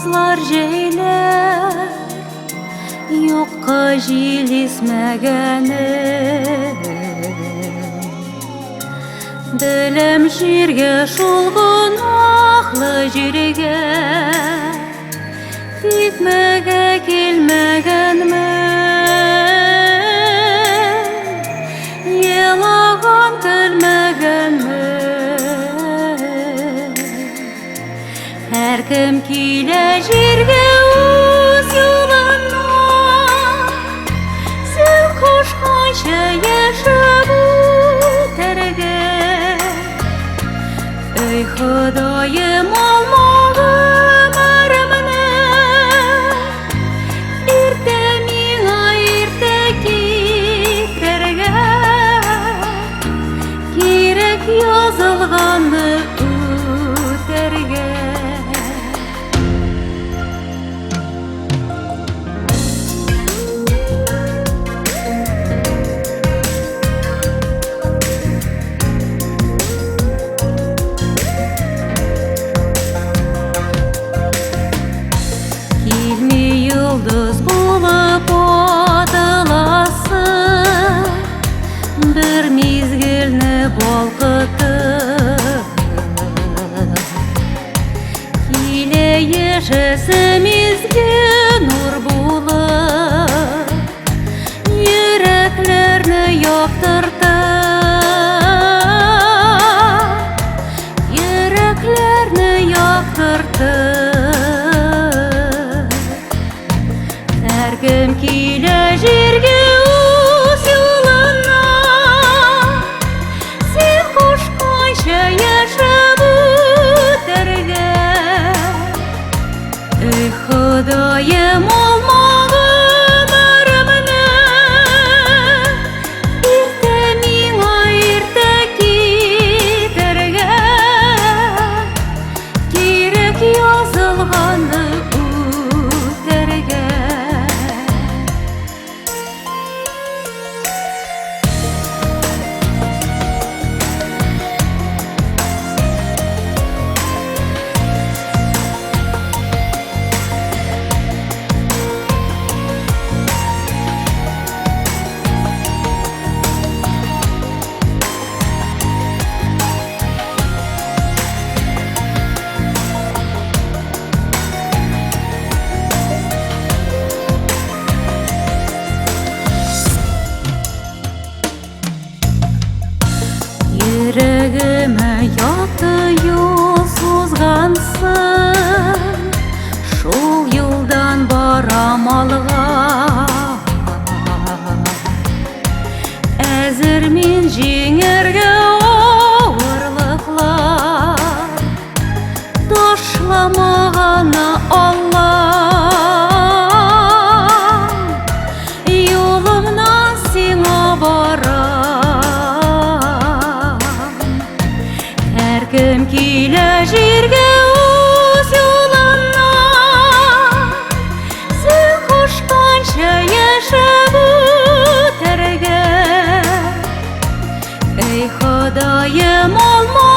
Язлар, җәйләр, юкка җил исмәгәнен. Беләм җиргә шул гөнаһлы җиргә тикмәгә килмәгәнмен. Елаган көлмәгәнмен. Һәркем килә җиргә үз юлына. Син кушканча яшәп үтәргә. Эй, Ходаем, алма гомеремне. Иртә миңа иртә китәргә. Кирәк язылганны үтәргә. Килми йолдыз булып атыласы, бер мизгелне балкытып. Килә яшәсем изге нур булып, йөрәкләрне яктыртып, йөрәкләрне яктыртып. Һәркем килә җиргә үз юлына. Син кушканча яшәп үтәргә. Эй, Ходаем, алма гомеремне. Иртә миңа иртә китәргә. Кирәк язылганны үтәргә. Йөрәгемә якты юл сузгансың, шул юлдан барам алга. Әзер мин җиңәргә авырлыклар, ташламаганы Аллам. Юлымнан сиңа барам. Һәркем килә җиргә үз юлына. Син кушканча яшәп үтәргә. Эй, Ходаем, алма